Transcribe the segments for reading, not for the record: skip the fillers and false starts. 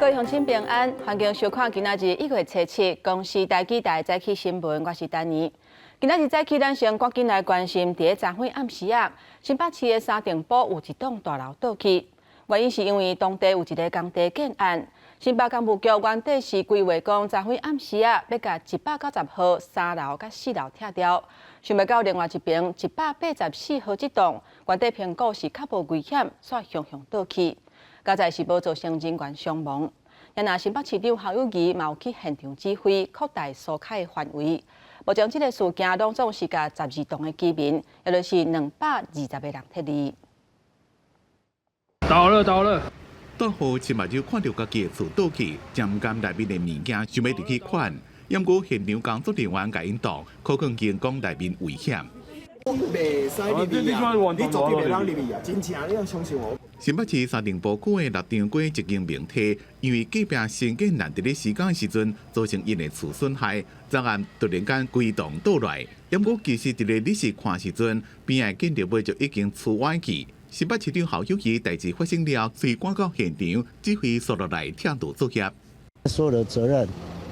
位鄉親平安，歡迎收看今仔日1月初7公視台語台早起新聞，我是丹妮。今仔日早起，咱先趕緊來關心，佇咧昨昏暗時仔，新北市的三重埔有一棟大樓倒去，原因是因為當地有一个工地建案。新北工務局原底是規劃講，昨昏暗時仔欲共190號三樓佮四樓拆掉，想袂到另外一爿184號這棟原底評估是較無危險，煞雄雄倒去，佳哉是無造成人員傷亡。若新北市長侯友宜嘛有去現場指揮，擴大疏開的範圍。目前這个事件攏總是共12棟的居民，也就是220個人撤離。倒了倒了。大雨親目睭看著家己的厝倒去，真毋甘內面的物件，想欲入去看。毋過現場工作人員共𪜶擋，可能驚講內面危險。袂使入去啊！你絕對袂當入去啊！真正，你要相信我。新北市三重埔區的六張街一間明體，因為隔壁新建案佇咧施工時陣，造成𪜶的厝損害，昨暗突然間規棟倒來。毋過其實佇咧你是看時陣，邊仔建築物就已經出歪去。新北市長侯友宜代誌發生了，隨趕到現場指揮疏落來拆除作業。所有的責任，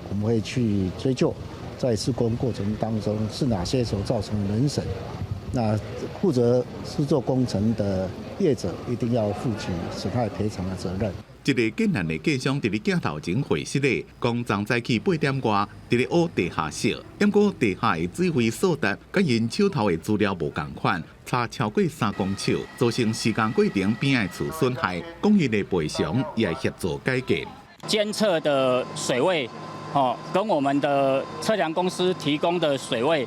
我們會去追究，在施工過程當中是哪些所造成人損，那負責施作工程的業者一定要負起損害賠償的責任。這个建案的建商佇咧鏡頭前回釋咧，講昨早起8點外，佇咧挖地下室，毋過地下的水位數值佮𪜶手頭的資料無仝款，差超過3公尺，造成施工過程邊仔厝損害，講𪜶的賠償也協助改建。監測的水位，哦，跟我們的測量公司提供的水位，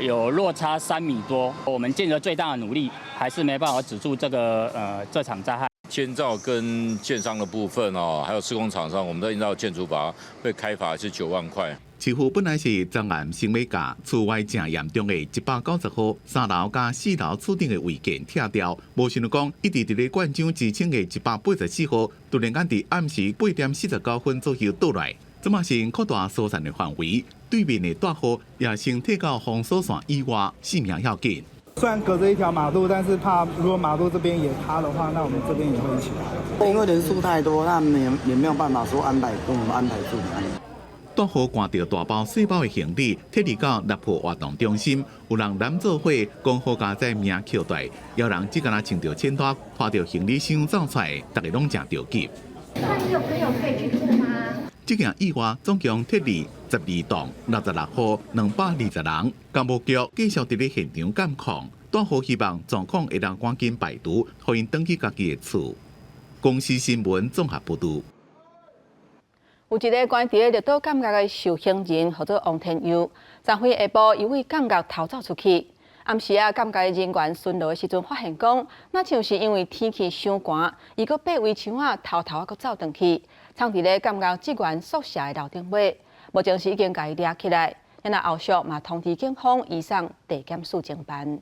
有落差3米多。我們盡了最大的努力，還是沒辦法止住這場災害。建造跟建商的部分哦，還有施工廠商，我們都依照建築法會開罰是9萬塊。市府本來是昨暗先欲共厝歪誠嚴重的190號三樓佮四樓厝頂的違建拆掉，無想到講一直佇咧縣長之稱的184號，突然間佇暗時8點49分左右倒來，這馬先擴大疏散的範圍，對面的大雨也先退到封鎖線以外，性命要緊。雖然隔著一條馬路，但是怕如果馬路這邊也塌的話，那我們這邊也會一起塌。因為人數太多，那也沒有辦法說安排跟我們安排住哪裡。大雨灌著大包細包的行李，撤離到立破活動中心，有人攬做伙講好佳哉命抾大，有人只敢若穿著淺單，拖著行李箱走出來，逐家攏誠著急。那你有朋友可以去住嗎？這件意外總共撤離12棟66戶220人，工務局繼續佇咧現場監控，大雨希望狀況會當趕緊排除，予𪜶轉去家己的厝。公視新聞綜合報導。有一个關佇咧綠島監獄的受刑人，號做王天佑。昨昏下晡，伊對監獄逃走出去。暗時仔，監獄的人員巡邏的時陣，發現講，若像是因為天氣傷寒，伊閣爬圍牆仔，偷偷仔閣走轉去，藏佇咧監獄職員宿舍的樓頂尾。目前是已經共伊掠起來，然後後續嘛通知警方移送地檢署偵辦。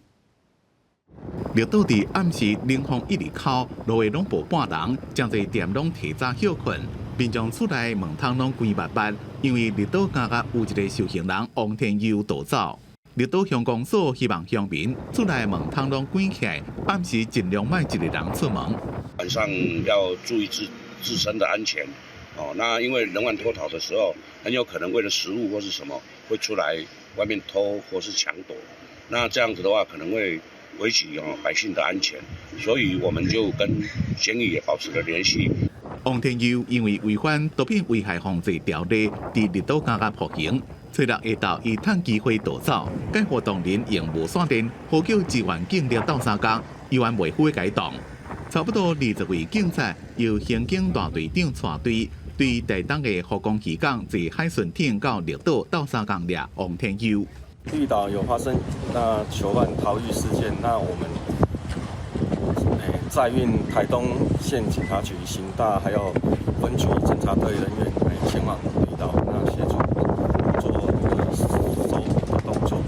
綠島佇暗時冷風一直哭，路下攏無半人，誠濟店攏提早歇睏，民眾厝內門窗攏關密密，因為綠島監獄有一个受刑人王天佑逃走。綠島鄉公所希望鄉民厝內門窗攏關起來，暗時盡量莫一个人出門。晚上要注意自身的安全。哦，那因為人犯脫逃的時候，很有可能為了食物或是什麼，會出來外面偷或是搶奪。那這樣子的話，可能會危及哦百姓的安全，所以我們就跟監獄也保持了聯繫。王天佑因為違反毒品危害防治條例，佇綠島監獄服刑。初六下晝，伊趁機會逃走，該活動人用無線電呼叫支援警力鬥相共，猶原袂赴該動。差不多20位警察由刑警大隊長帶隊，對台東的福岡漁港坐海巡艇到綠島鬥相共掠王天佑。綠島有發生那囚犯逃獄事件，那我們載運台東縣警察局刑大還有分局偵查隊人員前往綠島，那協助做搜捕的動作。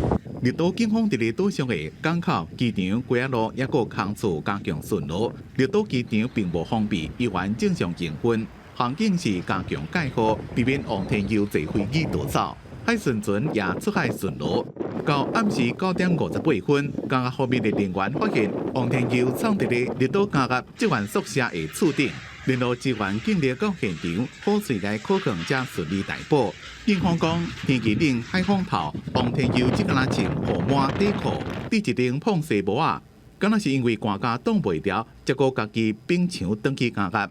綠島警方佇咧島上的港口、機場、街仔路，抑閣空厝加強巡邏。綠島機場並無封閉，依然正常營運。航警是加強戒護，避免王天佑坐飛機逃走。海巡船也出海巡邏。到暗時9點58分，監獄方面的人員發現王天佑藏佇咧綠島監獄職員宿舍的厝頂。聯絡支援警力到現場，火勢來可控才順利逮捕。警方講，天氣冷、海風頭，王天佑這敢若穿雨帽底褲，佇一頂膨紗帽仔，敢若是因為寒甲擋袂牢，才閣家己反牆轉去監獄。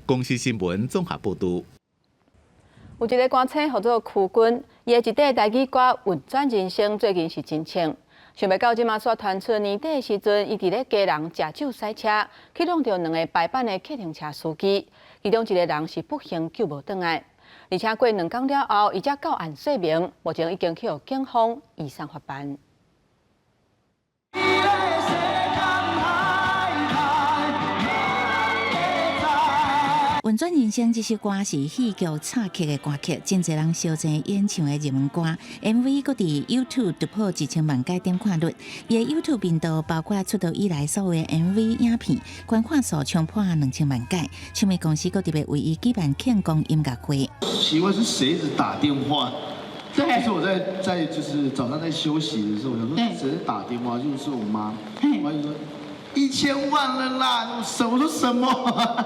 公視新聞綜合報導。有一个歌星號做區君，伊的一塊台語歌《運轉人生》最近是真衝。想袂到這馬煞傳出年底的時陣，伊佇咧基隆食酒駛車，去挵著兩個排班的計程車司機，其中一个人是不幸救無轉來。而且過兩工了後，伊才到案說明，目前已經去予警方移送法辦。運轉人生這首歌是戲劇插曲的歌曲，真濟人相爭演唱的熱門歌。MV閣佇 YouTube 突破1000萬個點看率。伊的 YouTube 頻道包括出道以來所有的 MV 影片，觀看數衝破2000萬個。唱片公司閣特別為伊舉辦慶功音樂會。奇怪，是誰一直打電話？對，就是我在就是早上在休息的時候，我想說誰在打電話？就是我媽。我媽就說1000萬了啦！什麼？我說什麼？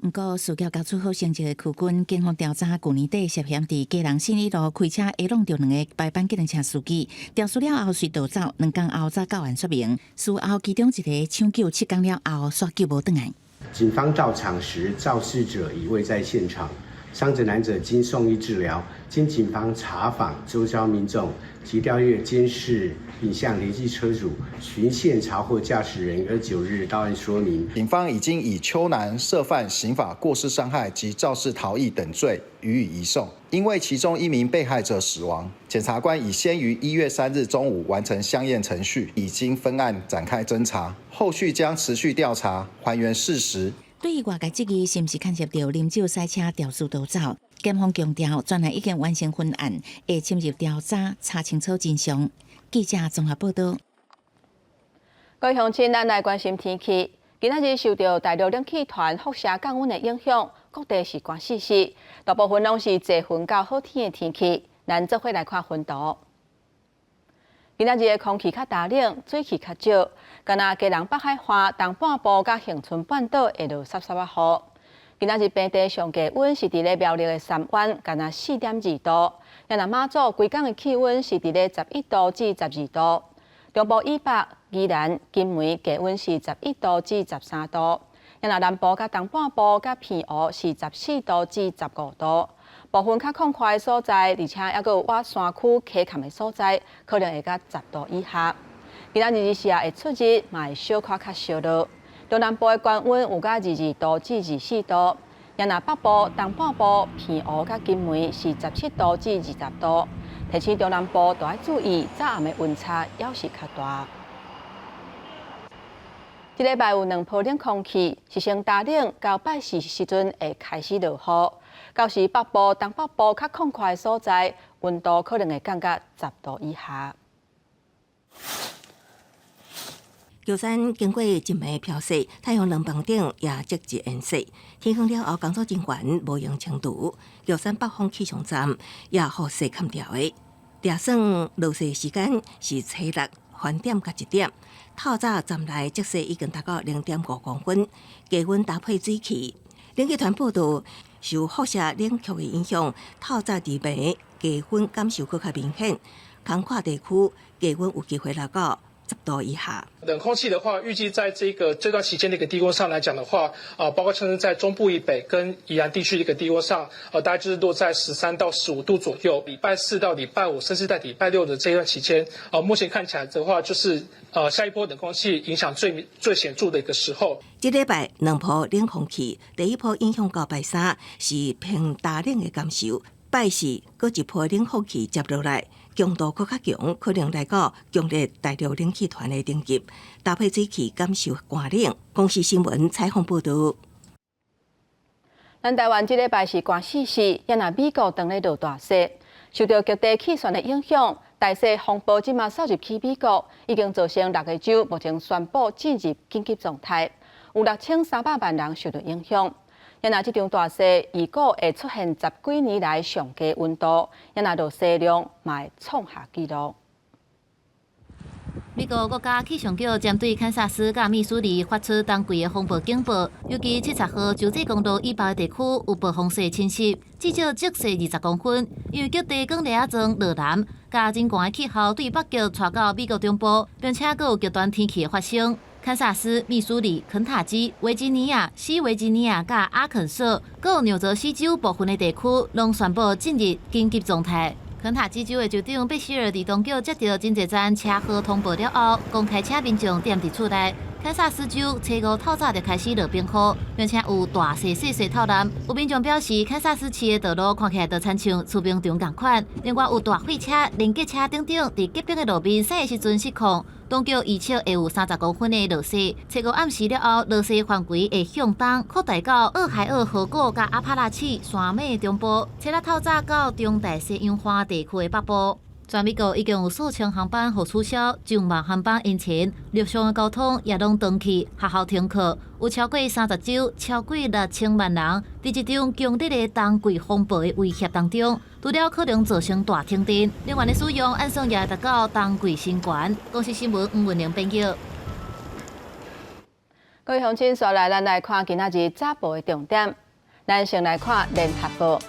毋過，事業交出好成績的區君，警方調查舊年底涉嫌佇基隆信義路開車下挵著兩个排班計程車司機，調查了後隨逃走，2工後才到案說明。事後其中一个搶救7工了後，煞救無轉來。警方到場時，肇事者已未在現場，傷者男者經送醫治療。經警方查訪周遭民眾及調閱監視影像，聯繫車主循線查獲駕駛人，29日到案說明。警方已經以邱男涉犯刑法過失傷害及肇事逃逸等罪予以移送。因為其中一名被害者死亡，檢察官已先於1月3日中午完成相驗程序，已經分案展開偵查，後續將持續調查還原事實。對於外界質疑是毋是牽涉到啉酒駛車肇事逃走，檢方強調專案已經完成分案，會深入調查查清楚真相。記者綜合報道。各位鄉親，咱來關心天氣。今仔日受著大陸冷氣團輻射降溫的影響，各地是寒溼溼，大部分攏是濟雲到好天的天氣。咱做伙來看雲圖。今仔日的空氣較焦冷，水汽較少，敢若基隆北海岸、東半部佮恆春半島會落澀澀仔雨。今仔日平地上低溫是佇咧苗栗的三灣，敢若4.2度；若馬祖規工的氣溫是佇咧11度至12度。中部以北、宜蘭、金門低溫是11度至13度。若南部佮東半部佮澎湖是14度至15度。部分較曠闊的所在，而且猶閣有倚山區溪崁的所在，可能會到10度以下。今仔日日時會出日，嘛會小可較燒熱。中南部的高溫有到22度至24度，若北部、東半部、澎湖佮金門是17度至20度。提醒中南部都愛注意，早暗的溫差猶是較大。這禮拜有兩波冷空氣，是先焦冷，到拜四時陣會開始落雨。到時北部、東北部較曠闊的所在，溫度可能會降到10度以下。玉山經過一暝飄雪，太陽能板頂也積積煙雪。天光了後，工作人員無閒清除。玉山北方氣象站也予雪崁著的。掠算落雪時間是初六飯點到1點，透早站內積雪已經達到0.5公分，低溫搭配水汽。冷氣團報道，受輻射冷卻的影響，透早佇暝低溫感受閣較明顯，空曠地區低溫有機會來到10度以下。冷空氣的話，預計在這個這段期間的一個低溫上來講的話，啊，包括像是在中部以北跟宜蘭地區的一個低溫上，大概就是落在13到15度左右。禮拜四到禮拜五，甚至在禮拜六的這段期間，啊，目前看起來的話，就是下一波冷空氣影響最最顯著的一個時候。這禮拜兩波冷空氣，第一波影響到拜三是偏焦冷的感受，拜四閣一波冷空氣接落來。強度閣較強，可能來到強烈大陸冷氣團的等級，搭配水汽感受寒冷。公視新聞採訪報導。咱台灣這禮拜是寒溼溼，也若美國當咧落大雪，受著極地氣旋的影響，大雪風暴這馬掃入去美國，已經造成六個州目前宣布進入緊急狀態，有6300萬人受著影響。也若這場大雪預估會出現十幾年來上低溫度，也若落雪量嘛會創下紀錄。美國國家氣象局針對堪薩斯佮密蘇里發出冬季的風暴警報，尤其70號州際公路以北的地區有暴風雪侵襲，至少積雪20公分。因為極地捲列仔狀落南，佮真寒的氣候對北極帶到美國中部，並且閣有極端天氣的發生。堪薩斯、密蘇里、肯塔基、維吉尼亞、西維吉尼亞佮阿肯色，閣有紐澤西州部分的地區，攏宣布進入緊急狀態。肯塔基州的州長貝希爾佇當局接著真濟站車禍通報了後，公開請民眾踮佇厝內。堪薩斯州初五透早就開始落冰雨，並且有大細細雪透南。有民眾表示，堪薩斯市的道路看起來就親像貯冰場仝款。另外有大貨車、連結車等等，佇結冰的路面駛的時陣失控。當局預測會有30公分的落雪。初五暗時了後，落雪範圍會向東擴大到俄亥俄河谷佮阿帕拉契山脈中部，初六透早到中大西洋岸地區的北部。全美國已經有數千航班予取消，上萬航班延遲，陸上的交通也攏斷去，學校停課，有超過30州，超過6000萬人，佇這場強烈的冬季風暴的威脅當中，除了可能造成大停電，能源的使用按算也達到冬季新高。公視新聞黃文玲編譯。各位鄉親，紲來咱來看今仔日早報的重點。咱先來看聯合報，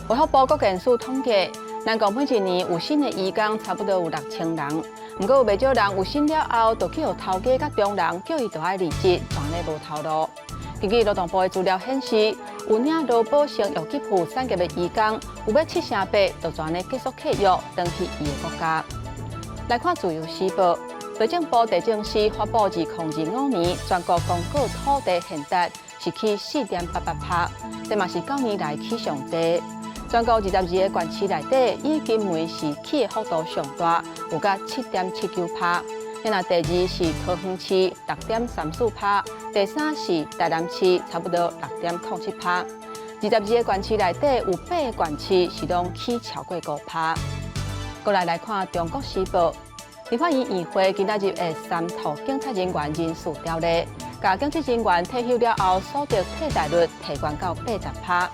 衛福部國健署統計，咱國每一年有癣的移工差不多有6000人，毋過有袂少人有癣了後，就去予頭家佮中人叫伊著愛離職，就按呢無頭路。根據勞動部的資料顯示，有領勞保生育給付產業的移工，有欲7成8，就按呢結束契約，轉去伊的國家。來看自由時報，內政部地政司發布2025年全國公告土地現值是起4.88%，這嘛是9年來起上濟。全國22個縣市內底，以金門市起的幅度上大，有甲7.79%。那第二是桃園市6.34%，第三是台南市差不多6.07%。22個縣市內底有八個縣市是攏起超過5%。過來來看《中國時報》，立法院院會今仔日會三讀警察人員人事條例，共警職人員退休了後所得替代率提懸到80%。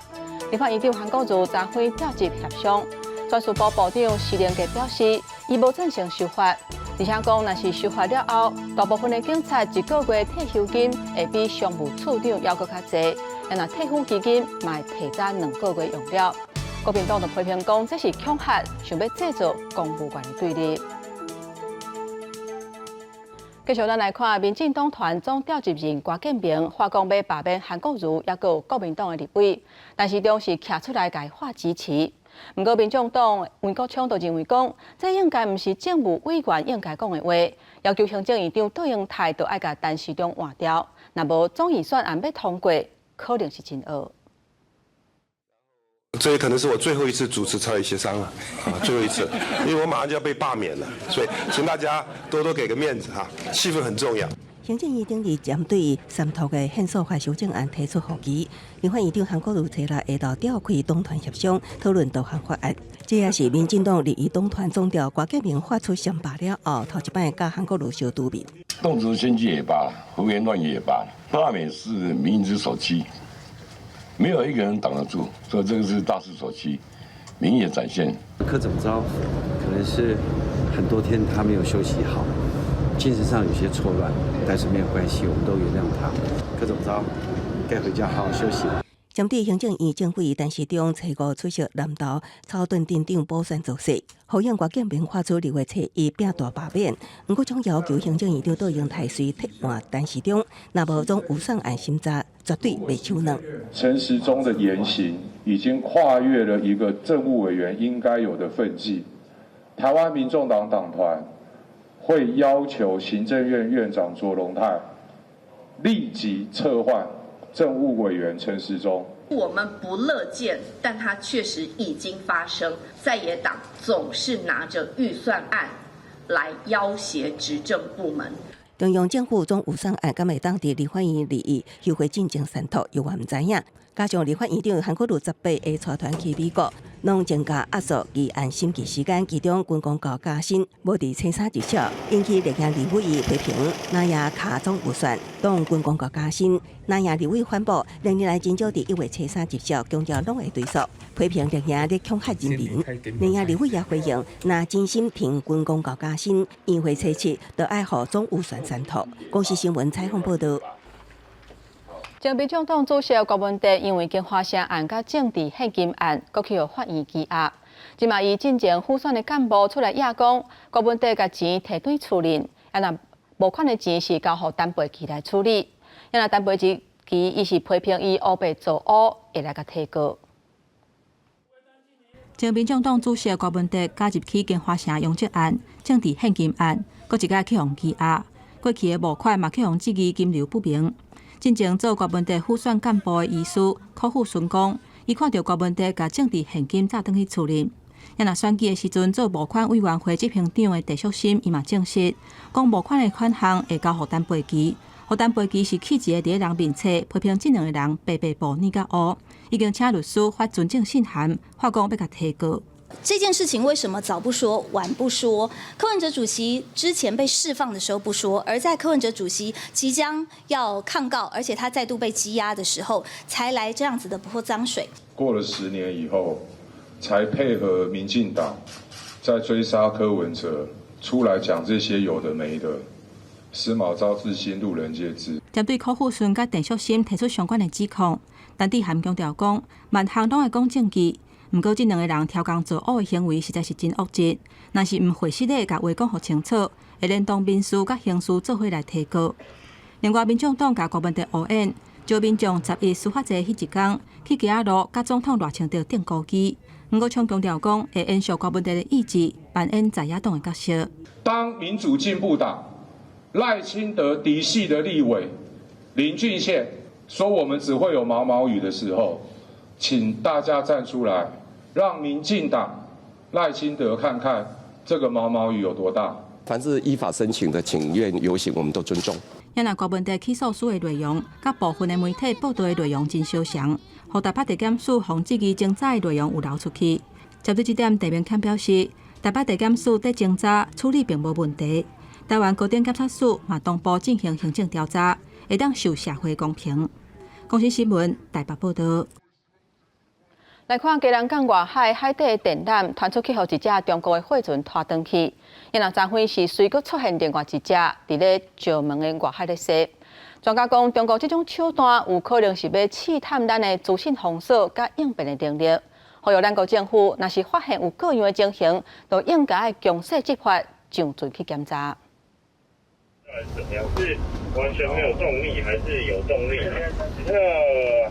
立法院長韓國瑜昨昏召集協商，專事部部長施明德表示，伊無贊成修法，而且講若是修法了後，大部分的警察一個月退休金會比商務處長猶閣較濟，若退撫基金嘛會提早2個月用了。國民黨就批評講，這是恐嚇，想欲製造公務員的對立。繼續，咱來看民進黨團總召集人郭建明發講欲罷免韓國瑜，抑閣有國民黨的立委，陳時中是徛出來共伊喊支持。毋過，民眾黨黃國昌就認為講，這應該毋是政務委員應該講的話，要求行政院長卓榮泰著愛共陳時中換掉，若無總預算案欲通過，可能是真僫。這也可能是我最後一次主持朝野協商了，啊，最後一次，因為我馬上就要被罷免了，所以請大家多多給個面子哈，氣氛很重要。行政院頂日針對三讀的憲訴法修正案提出覆議，立法院長韓國瑜初六下晝召開黨團協商，討論多項法案。這也是民進黨立院黨團總召郭建明發出聲罷了後，頭一擺佮韓國瑜相拄面。動輒獻計也罷，胡言亂語也罷，罷免是民意之所趨。沒有一個人擋得住，所以這個是大勢所趨，民意的展現。柯總召可能是很多天他沒有休息好，精神上有些錯亂，但是沒有關係，我們都原諒他。柯總召該回家好好休息。針對行政院政委陳時中初五出席南投草屯鎮長補選造勢，呼應郭建明發出2月初一拚大罷免，毋過總要求行政院長卓榮泰隨撤換陳時中，若無總預算案審查絕對袂手軟。陳時中的言行已經跨越了一個政務委員應該有的分際。台灣民眾黨黨團會要求行政院院長卓榮泰立即撤換政務委員陳時中。我們不樂見，但它確實已經發生。在野黨總是拿着預算案來要挾執政部門。中央政府總預算案敢會當佇立法院二一休會進前三讀，猶原毋知影。加上立法院長韓國瑜18會帶團去美國，攏增加壓縮議案審議時間。其中軍公教加薪無佇初三入數，引起綠營立委批評，藍營卡總預算，擋軍公教加薪。藍營立委反駁，連日來真少佇1月初3入數，強調攏會追溯，批評綠營咧恐嚇人民。綠營立委也回應，若真心挺軍公教加薪，議會初七就愛予總預算刪除。公視新聞採訪報導。前民眾黨主席郭文哲因為金華城案佮政治獻金案，閣去予法院羈押。這馬伊進前輔選的幹部出來掖講，郭文哲共錢提轉厝裡，啊若募款的錢是交予陳培基來處理。啊若陳培基伊是批評伊烏白做烏，會來共提告。前民眾黨主席郭文哲加入起金華城養殖案、政治獻金案，閣一擺去予羈押。過去的募款嘛去予質疑金流不明。進前做郭文哲輔選幹部的醫師柯富順講，伊看著郭文哲共政治獻金紮轉去厝裡。啊若選舉的時陣做募款委員會執行長的鄭淑心，伊嘛證實，講募款的款項會交予陳培基，予陳培基是氣一個佇咧人面冊批評這兩个人白白布捏甲烏，已經請律師發存證信函，發講欲共提告。這件事情為什麼早不說晚不說？柯文哲主席之前被釋放的時候不說，而在柯文哲主席即將要抗告，而且他再度被羈押的時候，才來這樣子的潑髒水。過了10年以後，才配合民進黨在追殺柯文哲，出來講這些有的沒的，時馬昭之心，路人皆知。針對柯富順佮鄭淑心提出相關的指控，陳智菡強調講，萬項攏愛講證據。毋過，這兩個人刁工造烏的行為實在是真惡質。若是毋會實的共話講予清楚，會連同民事佮刑事做伙來提告。另外，民眾黨共郭文哲烏演，招民眾11司法節彼一工去街仔路佮總統賴清德釘孤枝。黃國昌強調講，會延續郭文哲的意志，扮演在野黨的角色。當民主進步黨賴清德嫡系的立委林俊憲說我們只會有毛毛雨的時候，請大家站出來，讓民進黨賴清德看看這個毛毛雨有多大。凡是依法申請的請願遊行，我們都尊重。因為郭文哲起訴書的內容，佮部分的媒體報導的內容真相像，予台北地檢署予質疑偵查的內容有流出去。針對這點，鄭明謙表示，台北地檢署佇偵查處理並無問題。台灣高等檢察署嘛同步進行行政調查，會當受社會公平。公視新聞台北報導。來看基隆港外海海底的電纜傳出去，予一隻中國的貨船拖轉去。因為昨昏是隨閣出現另外一隻佇咧石門的外海咧踅。專家講，中國這種手段有可能是欲試探咱的資訊封鎖佮應變的能力。呼籲咱國政府，若是發現有過樣的情形，就應該強勢執法，上船去檢查。怎麼樣？是完全沒有動力，還是有動力？那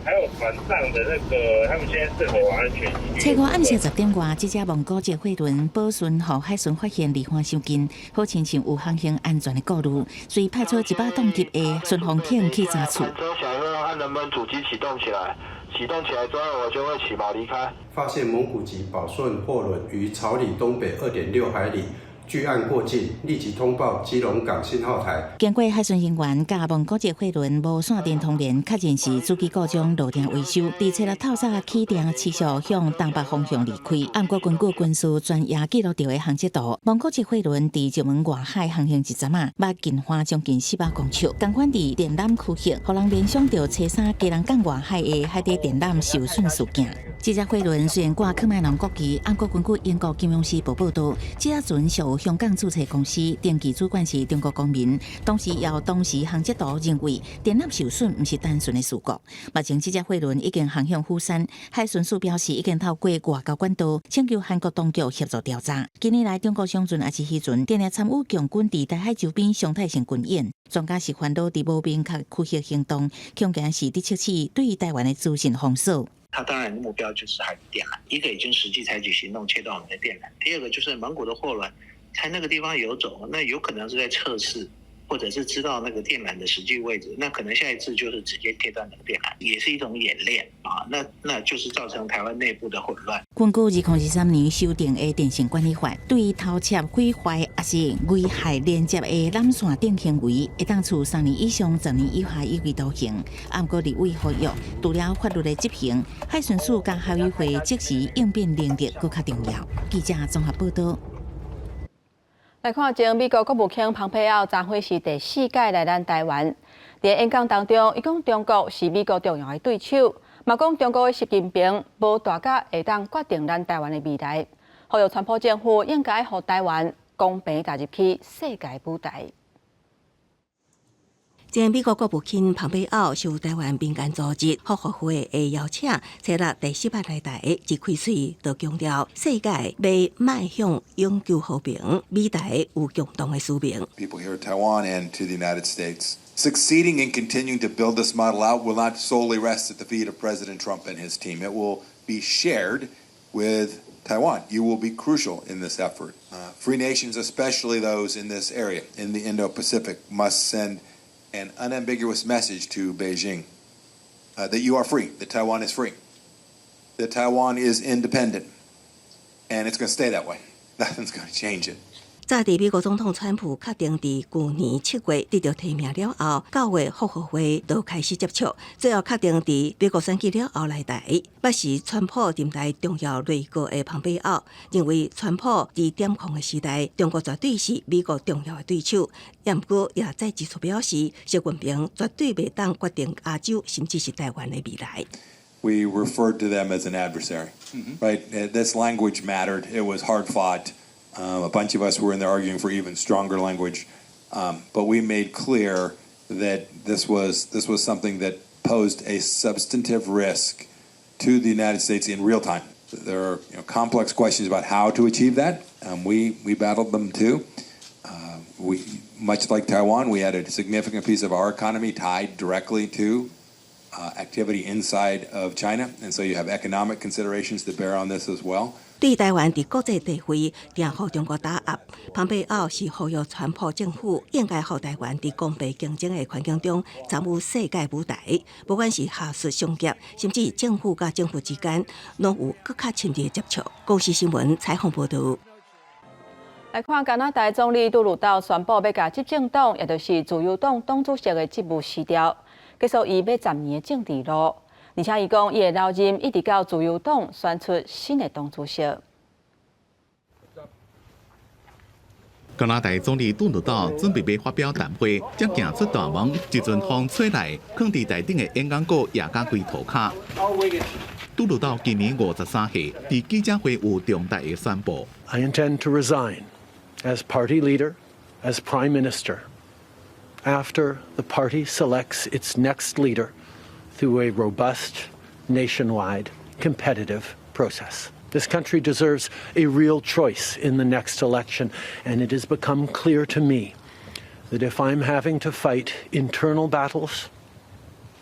還有船上的那個，他們現在是否安全？初五暗時10點外，這隻蒙古籍貨輪寶順號海巡發現離岸傷近，好親像有航行安全的顧慮，所以派出100噸級的巡防艇去查處。看能不能主機啟動起來，啟動起來之後，我就會起錨離開。發現蒙古籍寶順貨輪於朝里東北2.6海里。距岸過境，立即通報基隆港信號台。經過海巡人員佮蒙古籍貨輪無線電通聯，確認是主機故障落碇維修。佇初六透早起碇持續向東北方向離開。毋過根據軍事專業記錄著的航跡圖，蒙古籍貨輪佇石門外海航行一陣仔，捌近岸將近400公尺。仝款佇電纜區域，予人聯想著初三基隆港外海的海底電纜受損事件。這隻貨輪雖然掛喀麥隆國旗，毋過根據英國金融時報報導，這隻船屬香港註冊公司，登記主管是中國公民。同時，由當時航跡圖認為電纜受損毋是單純的事故。目前，這隻貨輪已經航向釜山，海巡署表示已經透過外交管道請求韓國當局協助調查。近年來，中國商船抑是漁船，定定參與共軍佇台海周邊常態性軍演。專家是煩惱佇無明確區域行動，恐驚是佇測試對台灣的資訊封鎖。他當然目標就是海底電纜，一個已經實際採取行動切斷我們的電纜，第二個就是蒙古的貨輪在那個地方游走，那有可能是在測試或者是知道那個電纜的實際位置，那可能下一次就是直接切斷那個電纜，也是一種演練啊。那就是造成台灣內部的混亂。根據2023年修訂的電信管理法，對偷竊、毀壞抑是危害連接的纜線等行為，會當處3年以上10年以下有期徒刑。毋過立委呼籲，除了法律的執行，海巡署佮海委會即時應變能力閣較重要。記者綜合報道。來看前美國國務卿蓬佩奧昨昏是第四擺來咱台灣。佇演講當中，伊講中國是美國重要的對手，嘛講中國的習近平無大甲會當決定咱台灣的未來。呼籲川普政府應該予台灣公平踏入去世界舞台。前美國國務卿蓬佩奧受台灣民間組織福和會的邀請，初六第四擺來台，一開喙就強調世界欲邁向永久和平，美台有共同的使命。 People here at Taiwan and to the United States. Succeeding in continuing to build this model out will not solely rest at the feet of President Trump and his team. It will be shared with Taiwan. You will be crucial in this effort. Free nations, especially those in this area, in the Indo-Pacific, must send an unambiguous message to Beijing that you are free, that Taiwan is free, that Taiwan is independent, and it's going to stay that way. Nothing's going to change it. 早佇美國總統川普確定佇舊年7月得著提名了後，9月復和會就開始接觸，最後確定佇美國選舉了後來台。捌是川普任內重要內閣的蓬佩奧認為，川普佇點控的時代，中國絕對是美國重要的對手。毋過也再指出表示，習近平絕對袂當決定亞洲，甚至是台灣的未來。 We referred to them as an adversary, right? This language mattered. It was hard fought. A bunch of us were in there arguing for even stronger language, but we made clear that this was something that posed a substantive risk to the United States in real time. There are complex questions about how to achieve that. We battled them too. We, much like Taiwan, we had a significant piece of our economy tied directly to activity inside of China, and so you have economic considerations that bear on this as well. 對台灣佇國際地位定予中國打壓，蓬佩奧是呼籲川普政府應該予台灣佇公平競爭的環境中參與世界舞台，不管是學術商業，甚至政府佮政府之間，攏有閣較親密的接觸。公視新聞採訪報導。來看加拿大總理杜魯道宣布欲共執政黨，也就是自由黨黨主席的職務辭掉，結束伊欲10年的政治路。而且伊講，伊會留任一直到自由黨選出新的黨主席。加拿大總理杜魯道準備欲發表談話，才行出大門，一陣風吹來，囥佇台頂的演講稿掖甲規塗跤。杜魯道今年53歲，佇記者會有重大的宣布。 I intend to resign as party leader, as prime minister, after the party selects its next leader through a robust, nationwide, competitive process. This country deserves a real choice in the next election, and it has become clear to me that if I'm having to fight internal battles,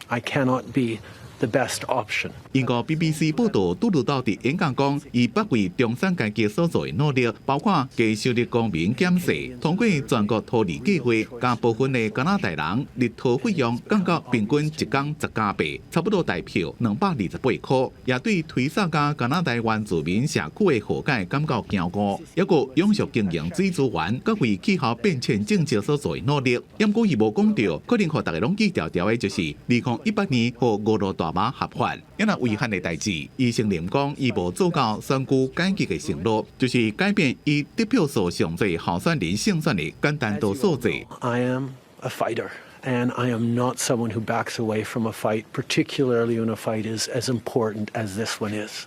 I cannot be the best option. 英國 BBC 報道，杜魯道佇演講講，伊捌為中產階級所做的努力，包括低收入公民減稅、通過全國土地計劃，共部分的加拿大人日托費用降到平均一工10加幣，差不多台票228塊，也對推薩佮加拿大原住民社區的和解感覺驕傲。抑閣永續經營水資源，佮為氣候變遷政策所做的努力。毋過伊無講著，可能予逐家攏記牢牢的，就是2018年予娛樂大麻合法。抑若遺憾的代誌，伊承認講伊無做到選舉改革的承諾，就是改變以得票數上濟候選人勝選的簡單度數字。 I am a fighter, and I am not someone who backs away from a fight, particularly when a fight is as important as this one is.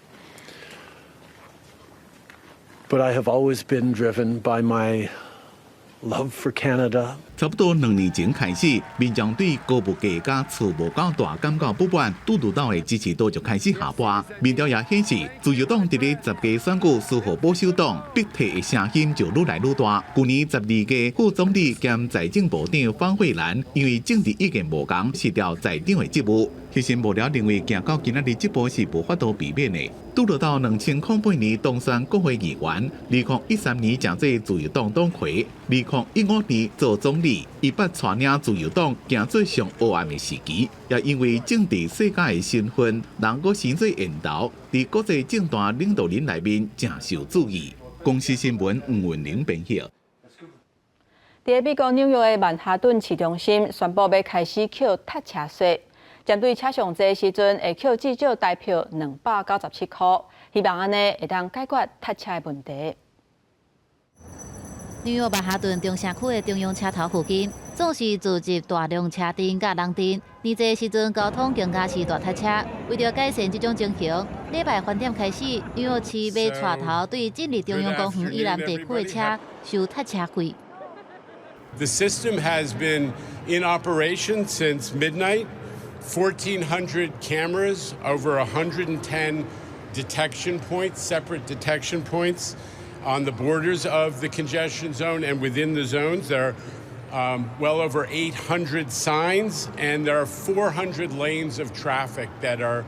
But I have always been driven by my love for Canada. 差不多2年前開始，民眾對高物價佮厝無夠大感覺不滿，杜魯道的支持度就開始下滑。民調也顯示，自由黨佇咧10屆選舉輸予保守黨，逼退的聲音就愈來愈大。舊年12個副總理兼財政部長方慧蘭，因為政治意見無仝，辭掉財長的職務。核心幕僚認為，行到今仔日這步是無法度避免的。杜魯道2008年當選國會議員，2013年成做自由黨黨魁，2015年做總理。理，伊捌帶領自由黨行做上黑暗的時期，也因為政治世家的身份，人閣生做緣投，佇國際政壇領導人內面誠受注意。公視新聞吳文玲編譯。佇美國紐約的曼哈頓市中心宣布欲開始扣塞車稅，針對車上濟時陣會扣至少台票297箍，希望按呢會當解決塞車的問題。紐約曼哈頓中城區的中央車頭附近，總是聚集大量車陣佮人陣，年濟時陣交通更加是大塞車。為著改善這種情形，禮拜翻點開始，紐約市欲帶頭對進入中央公園以南地區的車收塞車費。 The system has been in operation since midnight. 1,400 cameras, over 110 detection points, separate detection points on the borders of the congestion zone and within the zones. There are well over 800 signs, and there are 400 lanes of traffic that are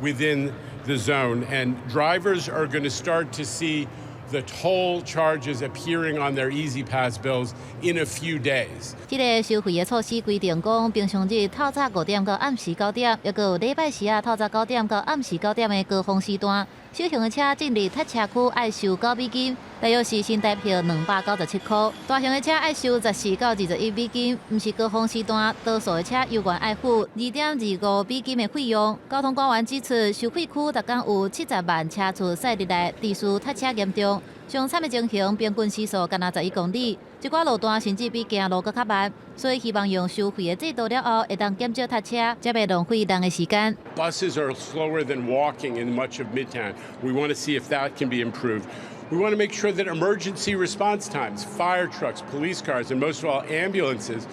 within the zone. And drivers are going to start to see the toll charges appearing on their E-ZPass bills in a few days. 這个收費的措施規定講，平常日透早5點到暗時9點，抑閣有禮拜四仔透早九點到暗時九點的高峰時段，小型的車進入塞車區愛收9美金，大約是新台幣297箍；大型的車愛收14到21美金，毋是高峰時段，多數的車猶原愛付2.25美金的費用。交通官員指出，收費區逐工有70萬車次駛入來，致使塞車嚴重。上慘的情形，平均時速干焦11公里，這寡路段甚至比行路閣較慢，所以希望用收費的制度了後，會當減少塞車，才袂浪費人的時間。 Buses are slower than walking in much of Midtown. We want to see if that can be improved. We want to make sure that emergency response times, fire trucks, police cars, and most of all ambulances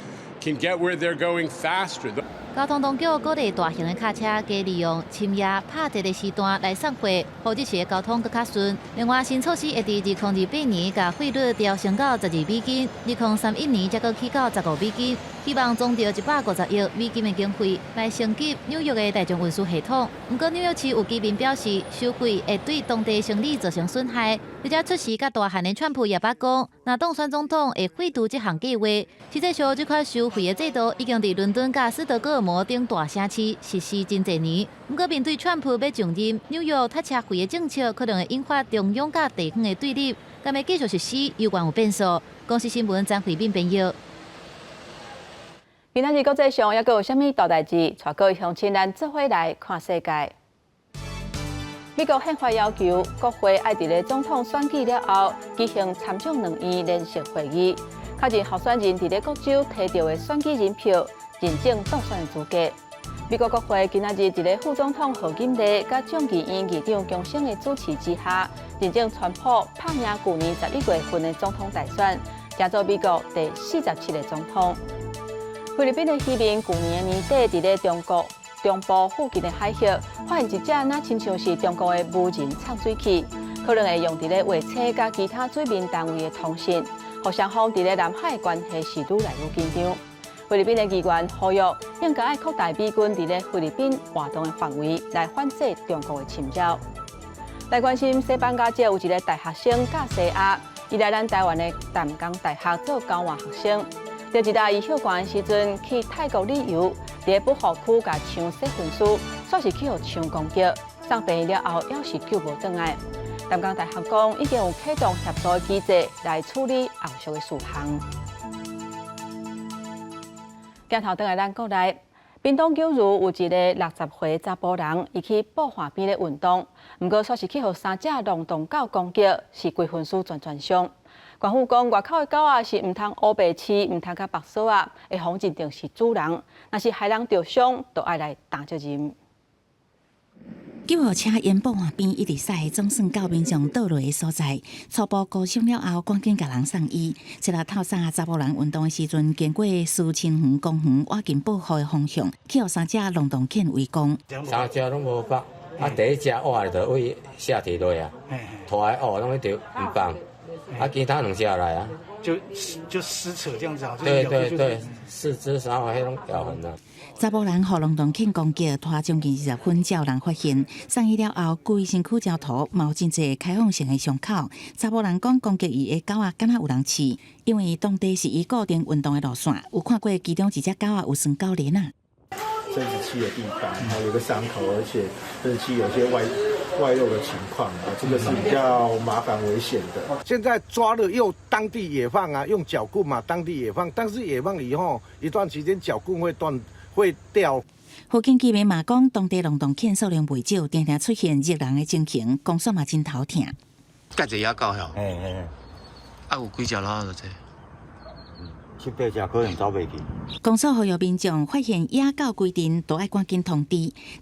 can get where they're going faster. 交通當局鼓勵大型的卡車加利用深夜拍捷的時段來送貨，予日時的交通閣較順。另外，新措施會佇2028年共費率調升到12美金，2031年才閣起到15美金，希望總著150億美金的經費來升級紐約的大眾運輸系統。毋過，紐約市有居民表示，收費會對當地生理造成損害。而且出席佮大漢的川普也捌講，若當選總統會廢除這項計劃。實際上，這款收費的制度已經佇倫敦佮斯德哥爾摩等大城市實施真濟年。毋過，面對川普欲上任，紐約塞車費的政策可能會引發中央佮地方的對立，敢會繼續實施，猶原有變數。公視新聞張慧敏編譯。今仔日國際上猶閣有啥物大代誌？帶各位鄉親咱做伙來看世界。美國憲法要求國會愛佇咧總統選舉了後舉行參眾兩院聯席會議，確認候選人佇咧各州提著的選舉人票，認證當選的資格。美國國會今仔日佇咧副總統賀錦麗佮眾議院議長強生的主持之下，認證川普拍贏舊年11月份的總統大選，成做美國第47個總統。菲律賓的漁民舊年年底佇咧中國中部附近的海域，發現一隻若親像是中國的無人潛水器，可能會用佇咧衛星佮其他水面單位的通訊，予雙方佇咧南海的關係是愈來愈緊張。菲律賓的議員呼籲，應該愛擴大美軍佇咧菲律賓活動的範圍，來反制中國的侵擾。來關心西班牙籍有一个大學生加西亞，伊來咱台灣的淡江大學做交換學生。在一搭伊休寒的時陣去泰國旅遊，佇咧保護區共象洗身軀，煞是去予象攻擊，送病院了後，猶是救無轉來。淡江大學講已經有啟動協助機制來處理後續的事項。鏡頭轉來咱國內，屏東九如有一个60歲查埔人，伊去布岸邊咧運動，毋過煞是去予三隻浪蕩狗攻擊，是規身軀全全傷。官府講，外口的狗仔是毋通烏白飼，毋通共縛索仔，會予認定是主人。若是害人著傷，就愛來擔責任。救護車沿布岸邊一直駛，總算到民眾倒落的所在。初步估傷了後，趕緊共人送醫。這日透早查埔人運動的時陣，經過思清園公園倚近保護的方向，去予三隻浪蕩犬圍攻。三隻攏無縛，啊，第一隻挖就對下佇落啊，拖來哦，攏一直毋放。啊，其他兩隻來啊，就撕扯這樣子啊，對對對，四肢啥話彼攏咬痕啊。查埔人予浪蕩犬攻擊，拖將近20分才有人發現。送醫了後，規身軀焦塗，嘛有真濟開放性的傷口。查埔人講，攻擊伊的狗仔，敢若有人飼，因為當地是伊固定運動的路線，有看過其中一隻狗仔有拴狗鏈仔。生殖器的地方，然後有個傷口，而且生殖器有些外露的情況啊，這個是比較麻煩危險的。現在抓了又當地野放啊，用絞棍嘛，當地野放，但是野放以後一段時間絞棍會斷會掉。附近居民嘛講，當地浪蕩犬數量袂少，定定出現咬人的情形，公所嘛真頭疼。蓋一野狗吼，嘿嘿，啊有幾隻啦？就這。七八隻可能走袂去。公所呼籲民眾發現野狗歸陣，都愛趕緊通知。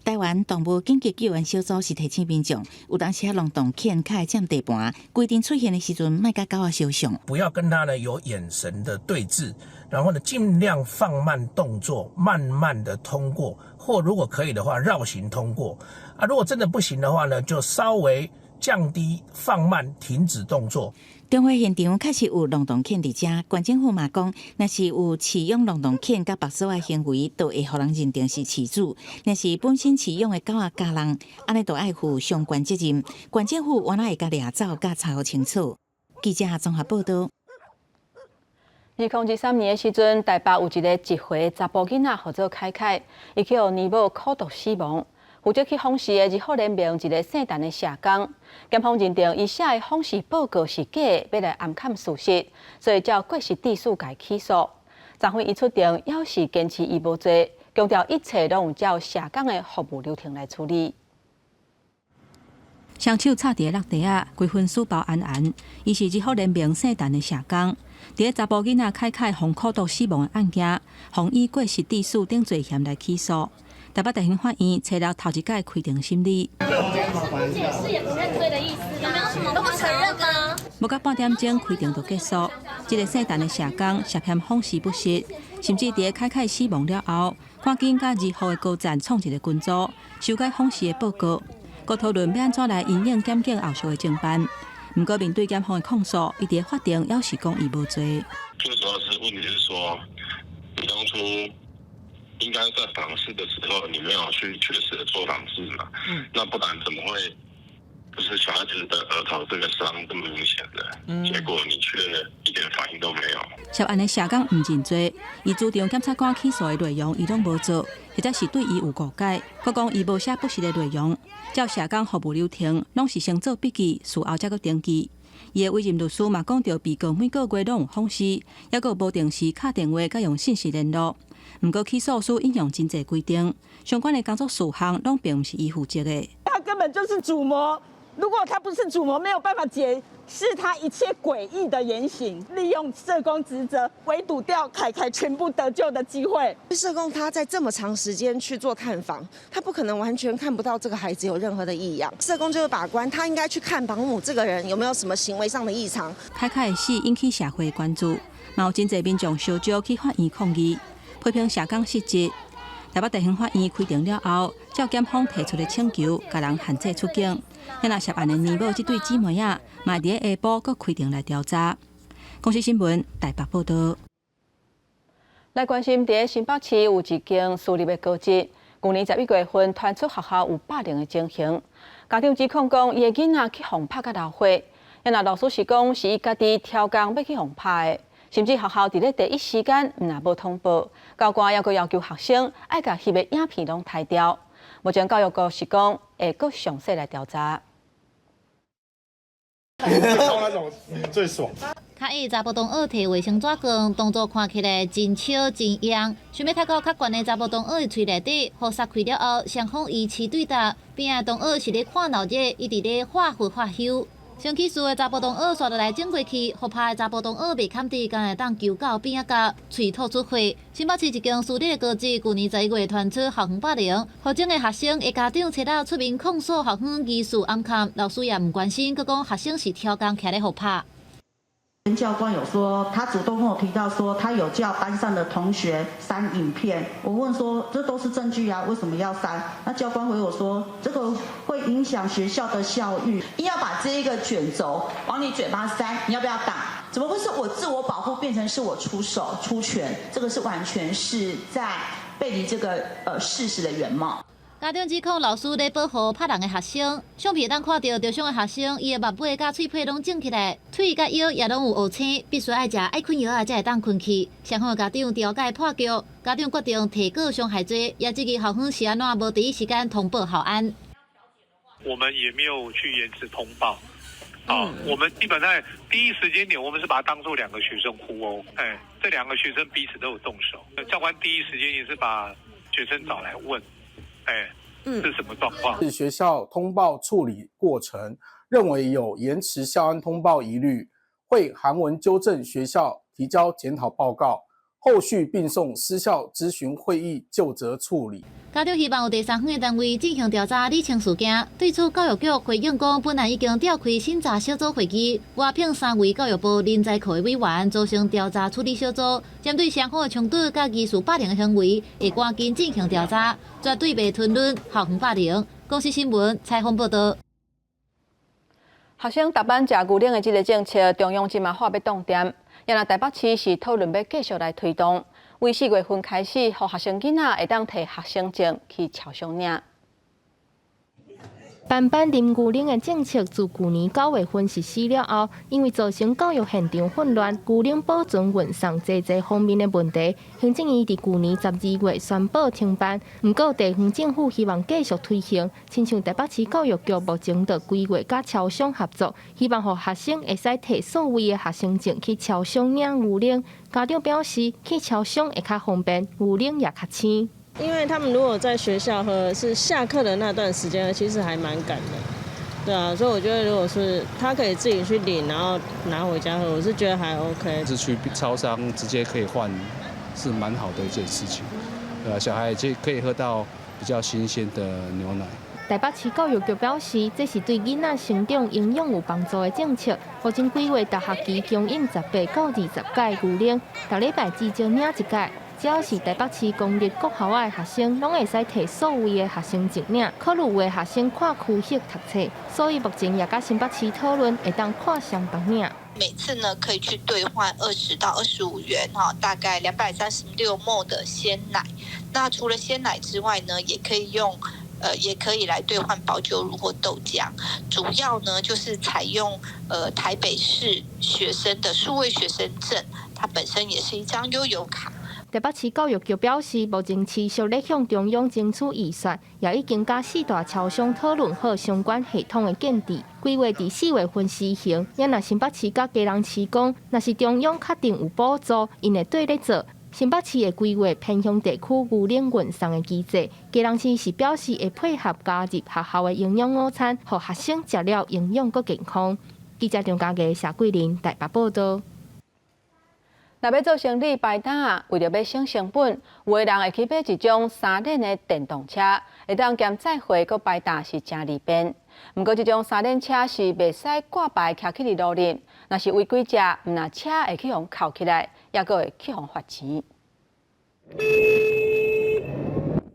臺灣動物緊急救援小組是提醒民眾，有當時浪蕩犬較會佔地盤，歸陣出現的時陣，莫佮狗仔相像。不要跟他呢有眼神的對峙，然後呢盡量放慢動作，慢慢的通過，或如果可以的話繞行通過。啊，如果真的不行的話呢，就稍微降低、放慢、停止動作。中會現場確實有浪蕩犬佇遮，縣政府嘛講，若是有飼養浪蕩犬佮縛鎖的行為，就會予人認定是飼主；若是本身飼養的狗仔咬人，按呢就愛負相關責任。縣政府原來會共掠走，佮查清楚。記者綜合報道。2023年的時陣，台北有一个1歲查埔囡仔，號做凱凱，伊去予奶母苦毒死亡。負責去訪視的兒福聯盟一个姓陳的社工，檢方認定伊寫的訪視報告是假的，欲來掩蓋事實，所以照過失致死共起訴。昨昏伊出庭，猶是堅持伊無罪，強調一切攏有照社工的服務流程來處理。雙手插佇咧落地仔，規身書包絚絚。伊是兒福聯盟姓陳的社工，佇咧查埔囡仔凱凱予苦毒死亡的案件，予以過失致死等罪嫌來起訴。台北地方法院初六頭一擺開庭審理。解釋也不認罪的意思，有沒有什麼都不承認嗎？無到半點鐘開庭就結束。這个姓陳的社工涉嫌訪視不實，甚至佇咧凱凱死亡了後，趕緊佮兒福的高層創一个群組，修改訪視的報告，閣討論欲按怎來因應檢警後續的偵辦。毋過面對檢方的控訴，伊佇咧法庭猶是講伊無罪。最主要是問題是說，你當初應該在訪視的時候，你沒有去確實的做訪視嘛？那不然怎麼會就是小孩子的額頭這個傷這麼明顯的，結果你卻一點反應都沒有。涉案的社工毋認罪，伊主張檢察官起訴的內容伊攏無做，或者是對伊有誤解，閣講伊無寫不實的內容。照社工服務流程，攏是先做筆記，事後才閣登記。伊的委任律師嘛講著，被告每個月攏有訪視，猶閣無定時敲電話，佮用信息聯絡。毋過起訴書引用真濟規定，相關的工作事項攏並毋是伊負責的。他根本就是主謀，如果他不是主謀，沒有辦法解釋他一切詭異的言行，利用社工職責圍堵掉凱凱全部得救的機會。社工他在這麼長時間去做探訪，他不可能完全看不到這個孩子有任何的異樣。社工就是把關，他應該去看保姆這個人有沒有什麼行為上的異常。凱凱的死引起社會關注，嘛有真濟民眾相招去法院抗議，批評社工失職。台北地方法院開庭了後，照檢方提出的請求，共人限制出境。若涉案的奶母這對姊妹仔，嘛佇咧下晡閣開庭來調查。公視新聞台北報道。來關心，佇咧新北市有一間私立的高職，舊年11月份傳出學校有霸凌的情形，家長指控講，伊的囡仔去予拍甲流血，若老師是講是伊家己刁工欲去予拍的，甚至學校佇咧第一時間毋但無通報，教官猶閣要求學生愛共翕的影片攏刣掉。目前教育局是講會閣詳細來調查。那種最爽。較伊查埔同學提衛生紙棍，動作看起來真笑真樣。想欲讀到較懸的查埔同學喙內底，予捒開了後，雙方依次對答。邊仔同學是咧看鬧熱，伊佇咧畫忽畫休。先起訴的查埔同學煞落來整過去，予拍的查埔同學袂堪佇，敢會當求到邊仔角，喙吐出血。新北市一間私立的高職，舊年11月傳出校園霸凌，予種的學生的家長初六出面控訴校方疑似掩崁，老師也毋關心，閣講學生是刁工徛咧予拍。教官有說，他主動跟我提到說，他有叫班上的同學刪影片。我問說，這都是證據啊，為什麼要刪？那教官回我說，這個會影響學校的校譽。硬要把這一個卷軸往你嘴巴塞，你要不要打？怎麼會是我自我保護變成是我出手出拳？這個是完全是在背離這個事實的原貌。家長指控老師咧保護拍人的學生，相片會當看著受傷的學生，伊的目尾佮喙皮攏腫起來，腿佮腰也攏有烏青，必須愛食愛困藥仔才會當睏去。雙方家長調解破局，家長決定提告傷害罪，也質疑校方是按怎無第一時間通報校安。我們也沒有去延遲通報。啊，我們基本上第一時間點，我們是把它當做兩個學生互毆。哎，這兩個學生彼此都有動手。教官第一時間也是把學生找來問，哎，是什麼狀況？是學校通報處理過程，認為有延遲校安通報疑慮，會函文糾正學校提交檢討報告，後續並送師校諮詢會議究責處理。家長希望有第三方的單位進行調查，理清事件。對此，教育局回應講，本案已經召開審查小組會議，外聘三位教育部人才庫的委員組成調查處理小組，針對雙方的衝突佮疑似霸凌的行為，會趕緊進行調查，絕對袂吞忍校園霸凌。公視新聞採訪報導。學生逐班食牛奶的這个政策，中央這馬話欲擋電，也若台北市是討論欲繼續來推動。為4月份開始，予學生囡仔會當提學生證去超商領。班班啉牛奶的政策自舊年9月份實施了後，因為造成教育現場混亂、牛奶保存運送濟濟方面的問題，行政院佇舊年12月宣布停辦。毋過地方政府希望繼續推行，親像台北市教育局目前就規劃佮超商合作，希望予學生會使提數位的學生證去超商領牛奶。家長表示，去超商會較方便，牛奶也較鮮。因為他們如果在學校喝，是下課的那段時間，其實還蠻趕的，對啊，所以我覺得如果是他可以自己去領，然後拿回家喝，我是覺得還 OK。是去超商直接可以換，是蠻好的一件事情，對啊，小孩就可以喝到比較新鮮的牛奶。台北市教育局表示，這是對囡仔成長營養有幫助的政策。目前規劃逐學期供應18到20改牛奶，逐禮拜至少領一改。只要是台北市公立國校的學生，攏會使提數位的學生證領。考慮有的學生跨區域讀冊，所以目前也佮新北市討論會當跨鄉辦領。每次呢可以去兌換20到25元，哈，大概236 ml 的鮮奶。那除了鮮奶之外呢，也可以用。也可以來兌換保久乳或豆漿，主要呢就是採用台北市學生的數位學生證，它本身也是一張悠遊卡。台北市教育局表示，目前持續咧向中央爭取預算，也已經佮四大超商討論好相關系統的建置，規劃佇4月份施行。也若新北市佮基隆市講，若是中央確定有補助，𪜶會綴咧做。新北市會規劃偏鄉地區牛奶運送的機制，基隆市是表示會配合加入學校的營養午餐，予學生食了營養閣健康。記者張家傑、謝桂林台北報導。若欲做生理排膽，為著欲省成本，有的人會去買一種三輪的電動車，會當兼載貨閣排膽是誠利便。毋過，這種三輪車是袂使掛牌騎去佇路裡，若是違規者，毋但車會去予銬起來，抑閣會去予罰錢。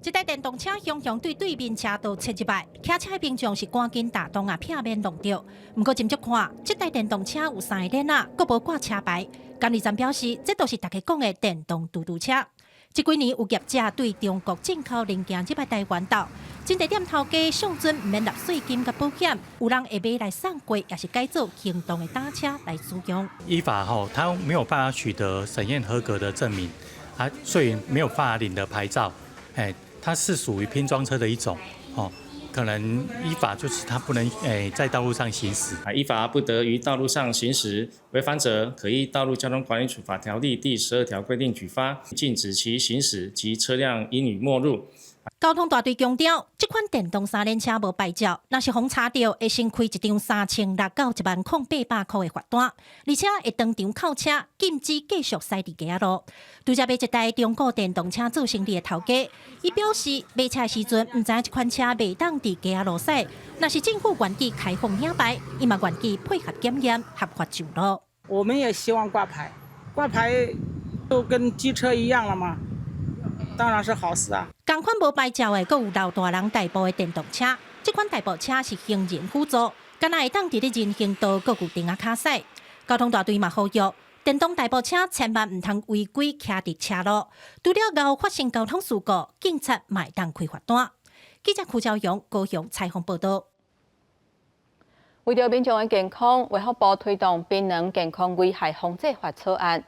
這台電動車雄雄對對面車道切入來，騎車的民眾是趕緊踏擋啊，避免挵著。毋過斟酌看，這台電動車有三个輪仔，閣無掛車牌。監理站表示，這就是大家講的電動嘟嘟車。這幾年有業者對中國進口零件入來台灣鬥，真濟店頭家上陣毋免納稅金佮保險，有人會買來送貨，抑是改做行動的膽車來使用。依法吼，他沒有辦法取得審驗合格的證明，啊，所以沒有辦法領得牌照。哎，它是屬於拼裝車的一種，哦，可能依法就是他不能在道路上行駛。啊，依法不得於道路上行駛，違反者可依《道路交通管理處罰條例》第12條規定舉發，禁止其行駛及車輛應予沒入。交通大隊強調，這款電動三輪車無牌照，若是予查著，會先開一張3600到1萬零800箍的罰單，而且會當場扣車，禁止繼續駛佇街仔路。拄才買一台中古電動車做生理的頭家，伊表示買車的時陣毋知影這款車袂當佇街仔路駛，若是政府願意開放領牌，伊嘛願意配合檢驗，合法上路。我們也希望掛牌，掛牌都跟機車一樣了嘛，當然是好事啊。仝款無牌照的，閣有老大人代步的電動車。這款代步車是行人輔助，敢若會當佇咧人行道閣有燈仔跤駛。交通大隊嘛呼籲，電動代步車千萬毋通違規騎佇車路，除了𠢕發生交通事故，警察嘛會當開罰單。記者柯昭陽高雄採訪報導。為著民眾的健康，衛福部推動檳榔健康危害防制法草案。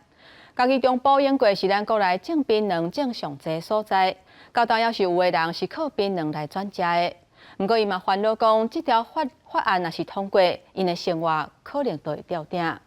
嘉義中埔永過是咱國內種檳榔種上濟所在，到今猶是有的人是靠檳榔來轉食的。毋過伊嘛煩惱講，這條法案若是通過，𪜶的生活可能就會吊定。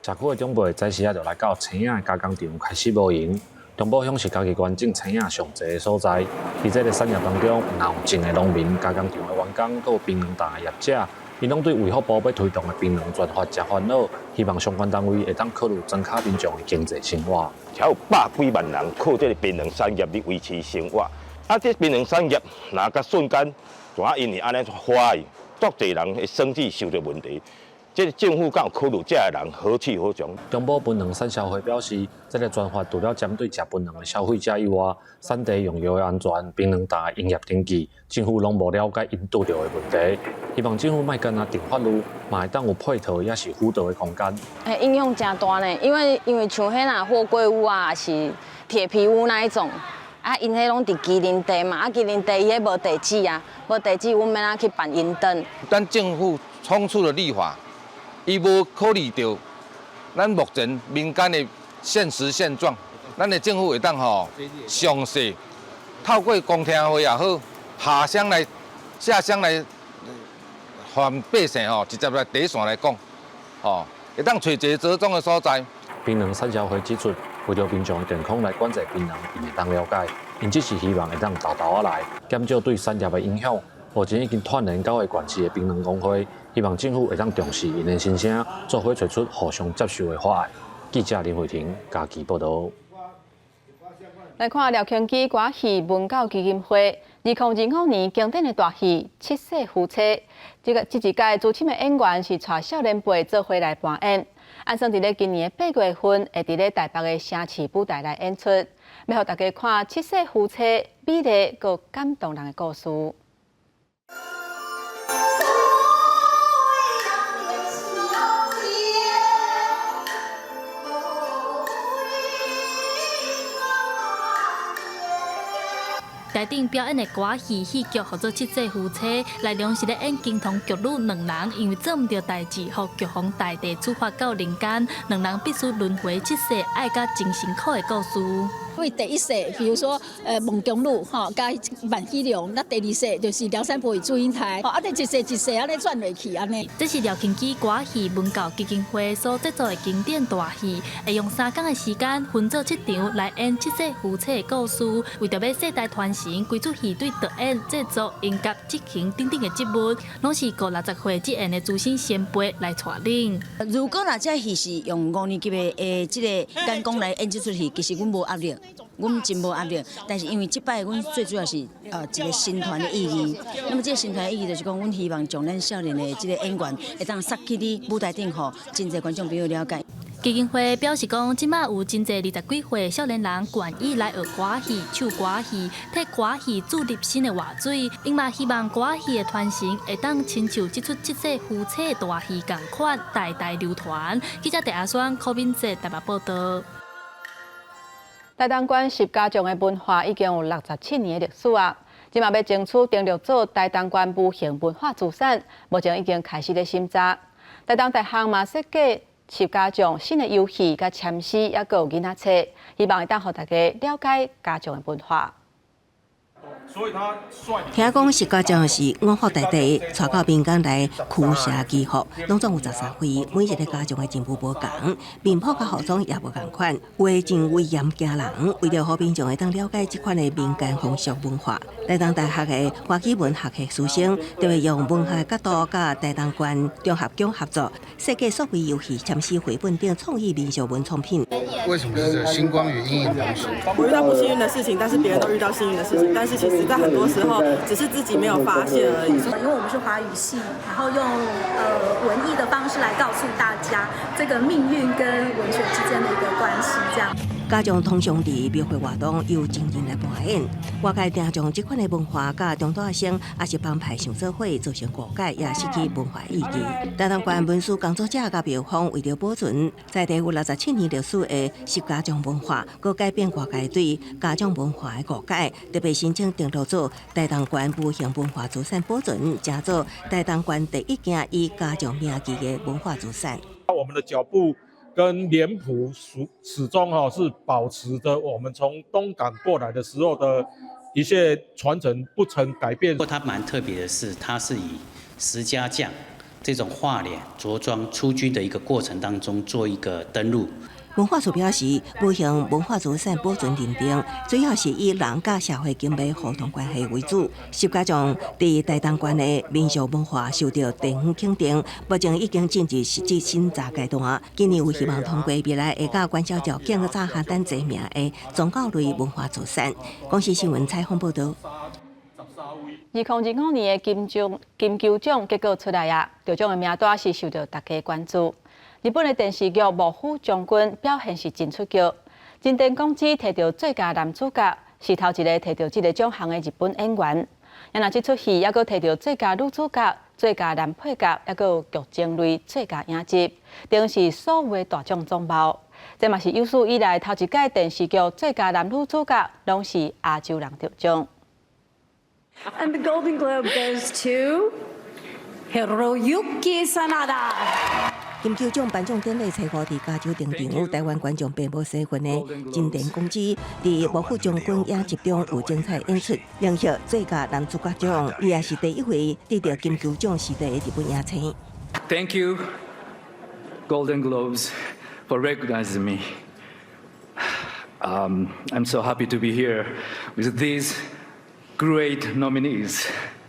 社區的長輩早時仔就來到青仔加工廠開始無閒。中埔鄉是嘉義縣種青仔上濟的所在，佇這个產業當中，若有種的農民、加工廠的員工，閣有檳榔園的業者，𪜶攏對衛福部欲推動的檳榔專法誠煩惱，希望相關單位會當考慮莊跤民眾的經濟生活。才有百幾萬人靠這个檳榔產業咧維持生活。啊，這檳榔產業若共瞬間，怎啊因為按呢花去，足濟人的生計受著問題。這个政府敢有考慮這个人何去何從？中埔檳榔產銷會表示，這个專法除了針對食檳榔的消費者以外，產地用藥的安全、檳榔園的營業登記，政府攏無了解𪜶拄著的問題。希望政府莫干焦定法律，嘛會當有配套抑是輔導的空間。欸，影響誠大呢，因為像彼若貨櫃屋啊，是鐵皮屋那一種，啊，𪜶彼攏佇畸零地嘛，啊，畸零地伊彼無地址啊，無地址，阮欲按怎去辦營登？咱政府倉促的立法。伊無考慮著咱目前民間的現實現狀，咱的政府會當吼詳細透過公聽會也好，下鄉來下鄉來，予百姓吼直接來第一線來講，吼會當揣一个折衷的所在。檳榔產銷會指出，為著民眾的健康來管制檳榔，𪜶會當了解，𪜶只是希望會當沓沓仔來減少對產業的影響。目前已經串聯九个縣市的檳榔公會，希望政府會當重視𪜶的心聲，做伙揣出互相接受的法案。記者林慧婷嘉義報導。來看廖慶基歌仔戲文教基金會2025年經典的大戲《七世夫妻》，這个這一屆資深的演員是帶少年輩做伙來扮演。按算佇咧今年的8月份，會佇咧台北的城市舞台來演出，欲予大家看《七世夫妻》美麗閣感動人的故事。台頂表演的歌戲戲劇，號做《七世夫妻》，內容是咧演金童玉女兩人，因為做毋著代誌，予玉皇大帝處罰到人間，兩人必須輪迴七世，愛甲真辛苦的故事。因為第一世，比如說，孟姜女吼，佮萬綺龍，那第二世就是梁山伯與祝英台，啊，這一世一世按呢轉落去按呢。這是廖慶基歌戲文教基金會所製作的經典大戲，會用3工的時間分做7場來演七世夫妻的故事，為著欲世代傳承，規齣戲對導演、製作、音樂、執行等等的職務，攏是五六十歲之前的資深前輩來帶領。如果若這戲是用五年級的這個眼光來演這齣戲，其實阮無壓力。阮真無壓力，但是因為這擺阮最主要是一個新團的意義。那麼這個新團的意義就是講，阮希望將咱少年的這個演員會當殺去佇舞台頂，予真濟觀眾朋友了解。基金會表示講，這馬有真濟20幾歲少年人願意來學歌戲、唱歌戲，替歌戲注入新的活水。𪜶嘛希望歌戲的傳承會當親像這齣七世夫妻的大戲仝款，代代流傳。記者鄭阿雙、柯敏哲台北報導。台東縣十家將的文化已經有67年的歷史啊！這馬欲爭取登錄做台東縣無形文化資產，目前已經開始咧審查。台東大學嘛設計十家將新的遊戲、佮簽詩，猶閣有囡仔冊，希望會當予大家了解家將的文化。聽講十家將是五福大帝帶到民間來驅邪祈福，攏總有13位，每一个家將的人物無仝，面譜佮服裝也無仝款，有的真威嚴驚人。為著予民眾會當了解這款的民間風俗文化，台東大學的外語文學系師生就會用文學角度，佮台東縣中學局合作，設計數位遊戲、簽詩繪本等創意民俗文創品。為什麼是這星光與陰影同時？我遇到不幸運的事情，但是別人都遇到幸運的事情，但是其實。實在很多時候只是自己沒有發現而已。因為我們是華語系，然後用文藝的方式來告訴大家這個命運跟文學之間的一個關係，這樣。家長通常佇廟會活動由情人來扮演，外界定將這款的文化佮中大學生抑是幫派想做伙造成誤解，也失去文化意義。台東縣文史工作者佮廟方為著保存在地有67年歷史的十家將文化，閣改變外界對家將文化的誤解，特別申請登錄做台東縣無形文化資產保存，成做台東縣第一件以家將名義的文化資產。我們的腳步跟臉譜始終哈是保持着我們從東港過來的時候的一些傳承不曾改變。不過它蠻特別的是，它是以十家將這種畫臉着裝出軍的一個過程當中做一個登錄。文化處表示，無形文化資產保存認定，主要是以人佮社會經濟互動關係為主。十家將佇台東縣的民俗文化受到地方肯定，目前已經進入實質審查階段。今年有希望通過未來會佮關照條件早下單齊名的宗教類文化資產。公視新聞採訪報導。2025年的金球獎結果出來啊，得獎的名單是受到大家關注。日本的電視劇《幕府將軍》表現是真出色，真田廣之提著最佳男主角，是頭一个提著這个獎項的日本演員。啊，若這齣戲猶閣提著最佳女主角、最佳男配角，猶閣有劇情類最佳影集，等於是所有的大獎總包。這嘛是有史以來頭一屆電視劇最佳男女主角攏是亞洲人得獎。 And the Golden Globe goes to Hiroyuki Sanada。金球獎頒獎典禮初五佇加州登場，台灣觀眾並無細份的真田廣之，佇《幕府將軍》影集中有精彩演出，贏獲最佳男主角獎，伊也是第一回得著金球獎視帝的日本影星。 Thank you, Golden Globes, for recognizing me. I'm so happy to be here with these great nominees.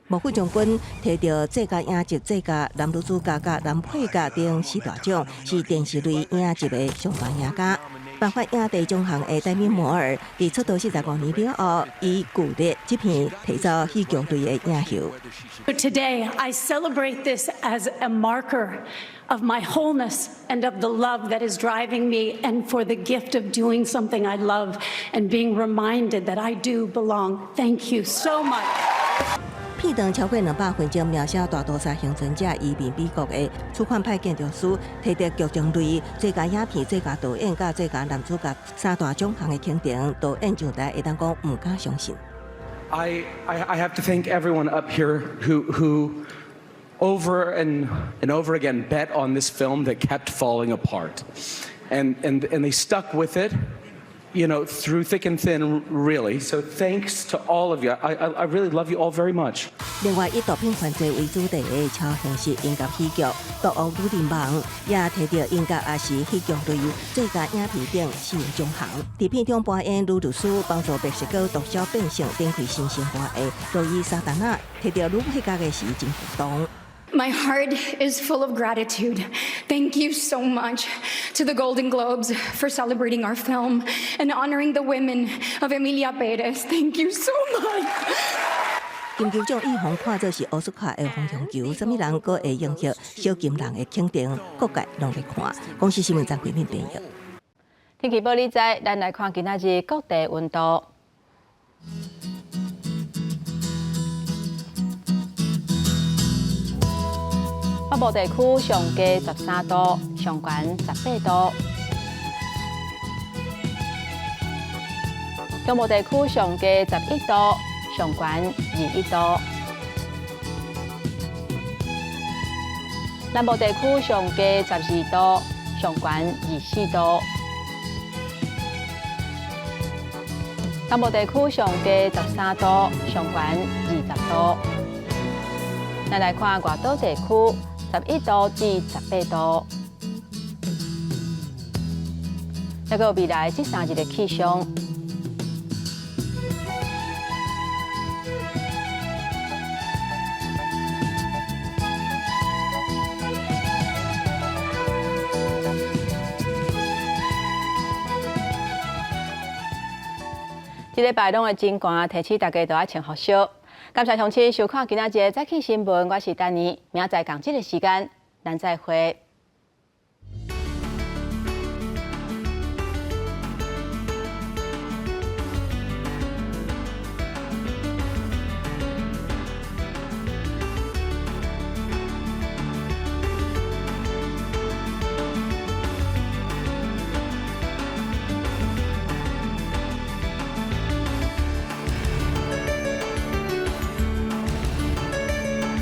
幕府將軍提著最佳影集、最佳男女主角、佮男配角等四大獎，是電視類影集的上大贏家。頒發影帝獎項的戴米摩爾，佇出道45年了後，以《巨力》這片提走戲劇類的影后。 Today, I celebrate this as a marker of my wholeness and of the love that is driving me, and for the gift of doing something I love and being reminded that I do belong. Thank you so much. 片長超過200分鐘，描寫大屠殺倖存者移民美國的粗獷派建築師，提著劇情類最佳影片、最佳導演、佮最佳男主角三大獎項的肯定，導演上台會當講毋敢相信。 I have to thank everyone up here who over and over again bet on this film that kept falling apart. And they stuck with it through thick and thin, really. So thanks to all of you. I really love you all very much. 另外，以毒品犯罪為主題的超現實音樂喜劇《毒屋女人夢》也提著音樂抑是戲劇類最佳影片等四個獎項。佇片中扮演女律師幫助墨西哥毒梟變性展開新生活的羅伊沙丹娜，提著女配角的時真激動。 My heart is full of gratitude. Thank you so much to the Golden Globes for celebrating our film and honoring the women of Emilia Pérez. Thank you so much. 金球獎以予看做是奧斯卡的風向球，啥物人閣會贏獲小金人的肯定，各界攏咧看。公視新聞張惠敏編譯。天氣報你知，咱來看今仔日各地溫度。北部地區上低13度，上懸18度；中部地區上低11度，上懸21度；南部地區上低12度，上懸24度；東部地區上低13度，上懸20度。咱來看外島地區。11度至18度。抑閣未來這3日的氣象。這禮拜攏會真寒，提醒大家都愛穿厚恤。感謝鄉親收看今仔日的早起新聞，我是丹妮，明仔載仝這个時間，咱再會。